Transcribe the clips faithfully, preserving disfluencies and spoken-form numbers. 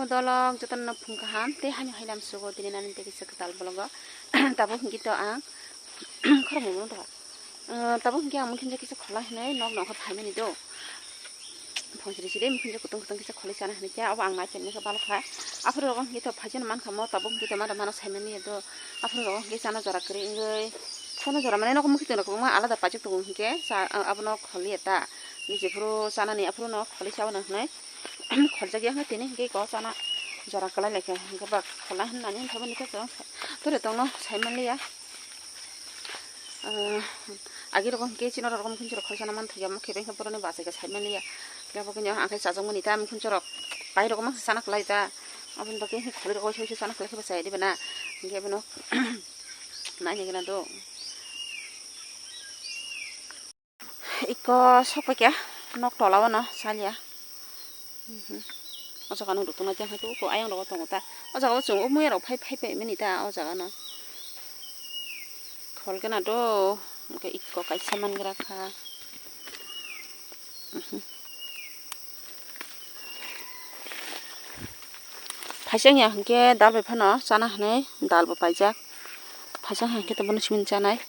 Dolok jotono phung kaham tei hani hailam sugo tini nani tei kisa kwtal vlog o. Tabuk hwnkhe to ang khoroknwi mano to. Tabuk hwnkhe ang mungkhe kisa kholai hinwi nok nokha phaimani do. Phone siri siri mungkhe kutung kutung kisa kholai chana hinwi khe abo ang nai tongmani khe balo kha. Aphuru rogo hwnkhe to phaisano mankha mo tabuk hwnkhe to mada mano saimani do. Aphuru rogo hwnkhe chana jora kwrwi wngwi phone jora mane nogo mukhe tongo kwbangma alada paijak tongo hwnkhe abono kholiya ta. Jephuru chanani aphuru no kholai sa hinwi. Kholjak ya wngkha tini hwnkhe iko chana jora kwlai laikha hwnkhe ba khola hinani wngkha bini khe chwng tore tongno saimanliya. Agi rogo hwnkhe chini oro rogo mukhe chwrok khol chana manthokya mokhe bai khe boroni bachai khe saimanliya. Khe bo khe ang khe chajakmani ta mukhe chwrok bai rogo mangsa chana kwlai ta aboni bagwi khe kholi rogo waisa waisa chana kwlai khe ba chaya diba na hwnkhe bono naina gana do. Iko sokphaikha nok tola o no salya. Mhm. O jaga no rwtwkna tei hwnkhe uko ayang rogo tongo ta. O jaga o chwng o muya rok phai phai phaimani ta o jaga no. Khol gana do hwnkhe iko kaisa mangra kha. Mhm. Phaisa wngya hwnkhe dal bai phano chana hinwi dal bo paijak. Phaisa hwnkhe to bono simi chanai.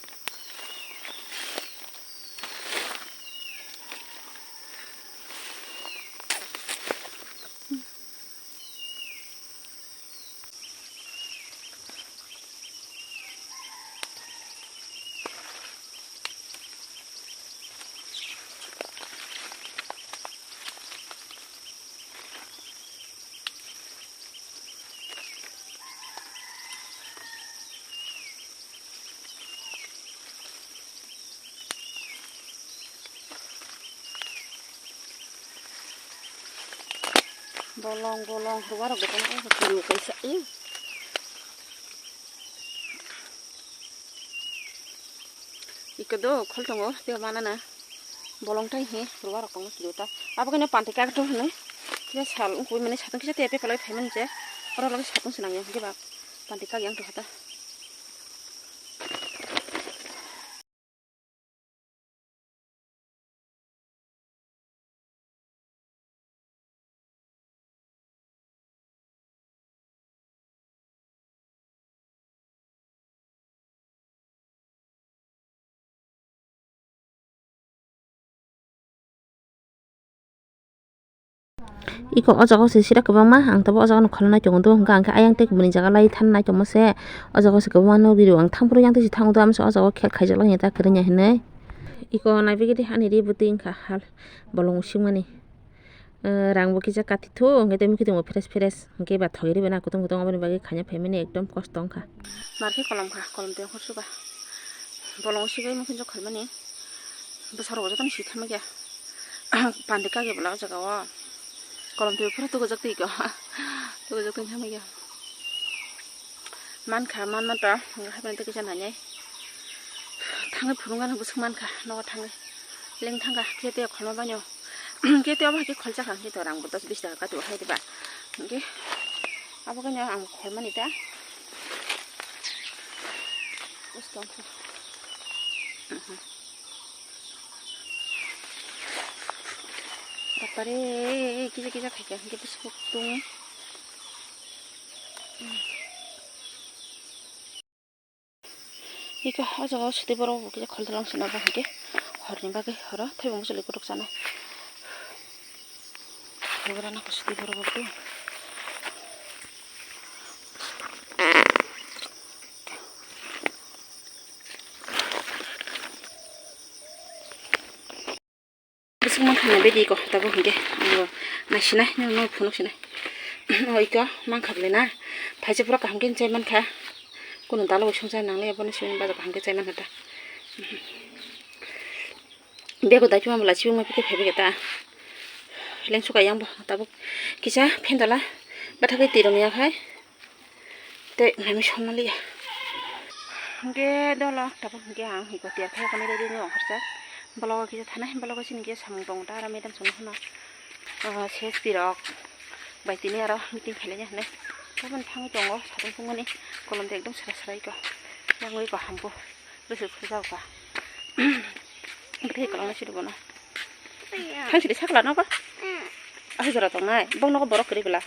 Bolong bolong ruwa rok bo tongma kaisa i. Iko do khol tongo tei manana bolong tai he ruwa rok tongma kilo ta abo khe panti kak to hinwi kisa sal wngkhe mani satung kisa tei pepalai phaimani je oro logoi satung se nangya hwnkhe ba panti kak yang to hata. Iko o jaga o se sira kwbangma ang tabuk o jaga no kholnai tongo do hwnkha hwnkhe ayang tei kubuni jaga lai thanai tongma se o jaga o se kwbangma nukgwi rw ang thang phuru yang tei se thango do amsa o jaga o khe khaijak lai ta kwrwngya hinwi iko naibigidi hani ri bwtwi wngkha hal bolong singmani. Rang bo kisa kathi thu hwnkhe tei mukhe tongbo fresh fresh hwnkhe ba thogwi rw na kutung kutung aboni bagwi khaina phaimani ekdom kosto wngkha. Mar khe kolom kha kolom tei hor suba bolong sibui mukhe jok khaimani bwsarok jotono si thamakya. Pandi kage bwla o jaga o kolom twi phuru tugujak twi ko tugujak twi thamakya. Mankha manma ta hwnkhe haphano tei kisa nainai thangwi phunuknani bwswk mankha nogo thangwi leng thangkha khe tei kholma baino khe tei obo hai khe kholjakha hwnkhe to rang bo dos bis taka kati bo hai diba hwnkhe abo khe no ang kholmani ta. Bapare kisa kisa khaikha hwnkhe bwswk tung. Iko o jaga o sotwi borok bo kisa khol tolang sina bo hwnkhe horni bagwi horo tei bo muchungli kutuk chanai. Hwnkhe rana ko sotwi borok bo. Bwswk mankha na bedi iko tabuk hwnkhe bo naisinai nini phunuk sinai. O iko mankha bwle na phaisa pura kaham khe chai mankha. Kunu dalo bai songcha nangliya bono simi baja kaham khe chai mankha ta. Bego daichuma bwla chibima phi khe phaibai khe ta. Lengsuka yang bo tabuk kisa phendala bathagwi twi rwngya khai. Tei mami songmaliya. Hwnkhe dolo tabuk hwnkhe ang hwnkhe tiar khe kami ready wng ongkharjak. Bologo kisa thanai bologo chini kisa samung tongo ta aro madam songno hwno. Ah, C S P rok bai tini aro meeting khailaiya hinwi. Taboni thangwi tongo satung tungmani kolom de ekdom sra sra iko. Yang wi ko hamko. Bwswk khujao ka. Bwtwi kwlwng sidi bono. Thang sidi sakla nogo. Ahi jora tongnai. Bong nogo borok kwrwi bwla.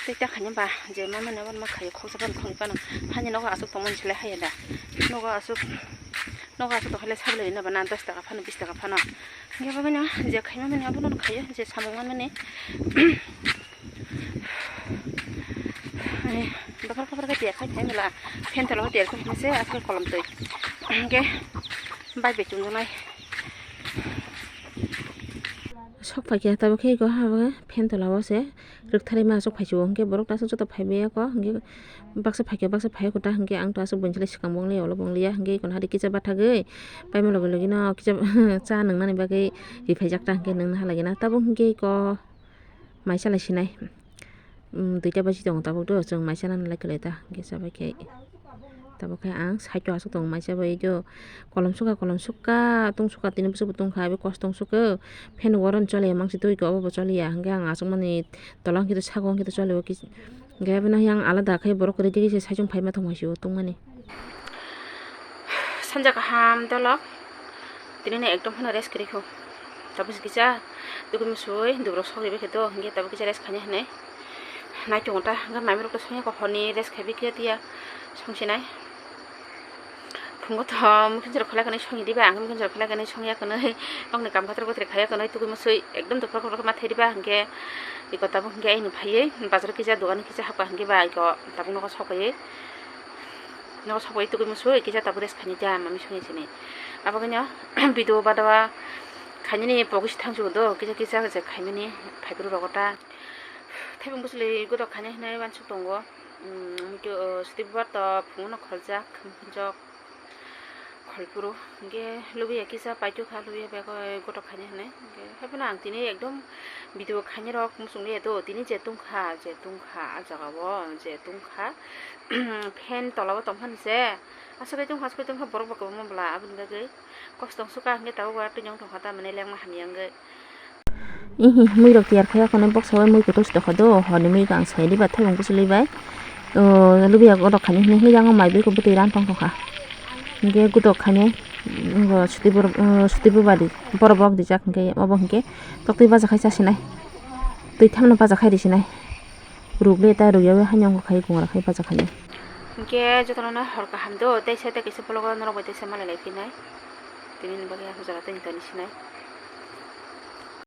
Tei ta khaina ba je ma mane abo ma khayo khoksa phano khoni phano. Hani nogo aswk tongmani se le haya da. Nogo aswk, nogo aswk tongkha le sabilai na ba na dos taka phano bis taka phano. Hingke bagwino je khaima mani abono khayo je samung manmani. Ani dophar kophar khe tiya khai thai mela. Phen tola tiya khai mese aswk kolom twi. Hingke bai bai chungjunai. Sok phaikhe tabuk khe eko ha phen tola o se. Rwktharwi ma aswk phaisu o, hwnkhe borok ta aswk joto phaibai ya kho, hwnkhe baksa phaikhe baksa phaiya kho ta, hwnkhe ang ta aswk buini slai swkang bo wngliya, ulo bo wngliya, hwnkhe eko hari kisa bathagwi paima logi logi no kisa cha nwngnani bagwi riphaijak ta, hwnkhe nwngna halai gana tabuk hwnkhe eko mai chalai sinai, um, duita baji tongo tabuk do, chwng mai chanani lai kwlai ta, hwnkhe chabai khe. Tabuk khe ang side o aswk tongo, mai chabai do kolom sukha, kolom sukha, tong sukha, tini bwswk bo tongkha, abo kos tong sukha, fan waran choliya mangsi twi khe obo bo choliya, hwnkhe ang aswkmani tola hwnkhe to saka hwnkhe to choliya o kisa, hwnkhe abono yang alada khe borok kwrwi digise saichung phaima tongma sio tongmani. Sanja kaham dolok. Tini no ekdom phano rest kwrwi kho. Tabuk kisa dukun musui dubrok sok ribai khe do, hwnkhe tabuk kisa rest khaina hinwi nai tongo ta. Hwnkhe mami rok to songya kho, horni rest khaibai khe tiya songsinai. Phungo to mukhin jora khwlai khanwi songya diba, ang mukhin jora khwlai khanwi songya khanwi nokni kam khatar bwtwri khaiya khanwi tugui musui ekdom dupra kotor khe ma thai diba, hwnkhe iko tabuk hwnkhe aini phaiwi bazaro kisa dogan kisa hapkha, hwnkhe ba iko tabuk nogo sokaiwi. Nogo sokbai tugui musui kisa tabuk rest khainai ta mami songya sini. Abo khe no video badawa khainani pogwi se thangsugo do, kisa kisa je khaimani phaibrwi rogo ta. Thaibo bwswlwi gotok khainai hinwi uansuk tongo. Umm, mukhe, o, sutibubar to phungo no kholjak, khumjok, kholphuru. Hwnkhe lubiya kisa paitokha, lubiya bego gotok khainai hinwi. Hwnkhe haiphano ang tini ekdom video khainai rok muchungli ya do, tini je tungkha, je tungkha, ah jagao je tungkha. Fan tolao tongphani se. Aswk tongkha, aswk tongkha, borok bo kwbangma bwla aboni bagwi kos tong sukha, hwnkhe tabuk watwi nong tongkha, tamani lengma hamya wngwi. Ihi, mui rok tiyar khai ya khwnwi boksa o mui kutung si tokha do, horni mui khe ang sai diba thaibo bwswlwi bai. O, lubiya gotok khainai hinwi yang o mai bai khe bwtwi ran tong tongkha. Hwnkhe gotok khainai, o, suti borok, o, suti bubadi borok bok dijak hwnkhe obo hwnkhe toktwi baja khai chasinai. Twi thamno baja khai risinai. Rukle ta rukyawi haino wngkha khai gungra khai baja khainai. Hwnkhe jotono no hor kaham do, teisa tei kisa vlog o norok bai teisa malai lai phinai. Tini ni bagwi ang jora tei tani sinai.